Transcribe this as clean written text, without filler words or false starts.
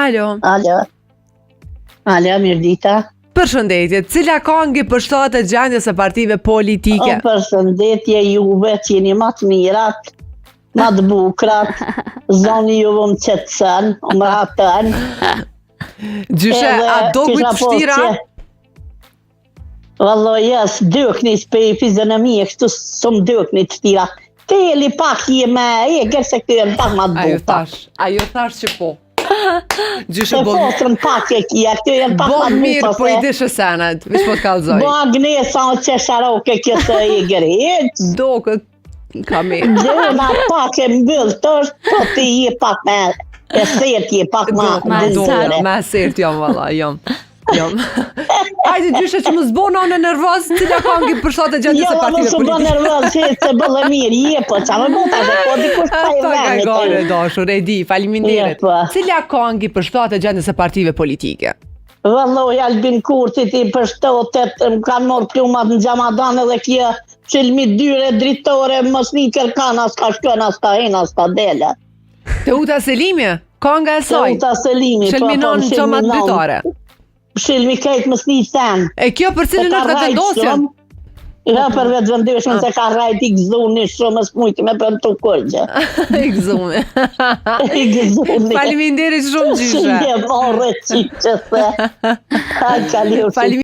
Alo. Alo. Alo, mirëdita. Përshëndetje, cila kangë i përshtatet gjendjes së partive politike? O, përshëndetje juve që jeni ma të mirat, ma të bukrat, zoni juve më qetësën, më rahatën. Gjyshe, a do kujt vështira? Vallo, jes, dukni prej fizionomie, kështu s'më dukni të vështira. Teli pak je me, e gërse këtë e pak ma të Ajo buta. thash, ajo thash që po. Gjyshe Se bo, fotrën pak e kja, këto janë pak bo ma të mirë, buta. po i se- dishë senet, veç po të kallzoj. Bo Agnesa o qesharoke kjo se e gërhiq. Do këtë ka mirë. Gjëna pak e mbyll të është, po ti je pak me e sert je pak ma Do, ma do, dënzore. ma sert jam valla, jam. Jam. Hajde gjyshe që mos bona unë nervoz, cila kangë i përshtatet gjendjes Jo, së mos partive u bë politike. nervoz, që se bëllë mirë, je po, qa më bu ta se po dikush pa i Pa venit. gajgare dashur, e di, faleminderit. Je, po. Cila kangë i përshtatet gjendjes së partive politike? Vëlloj Albin Kurtit i përshtatet, më kanë morë plumat në xhamadan edhe kjo çelmi dyre dritore, mos një kërkan, as ka shkën, as ka hin, as ka dele. Teuta Selimi, kanga e saj. Teuta Selimi, po, po, Shelminon më xhamat shelminon. dytare. Shelmi krejt mos një sen. E kjo për cilën Se ka është rrajt vetëvendosjen? shumë. Ja, për vetëvendosjen se ka rrajt i gëzuni shumë, s'mujti me premtu kurgjë. I gëzumi. I gëzuni. Faleminderit shumë gjyshe. Je morë qyqe se. Hajt, kaliu. Faleminderit.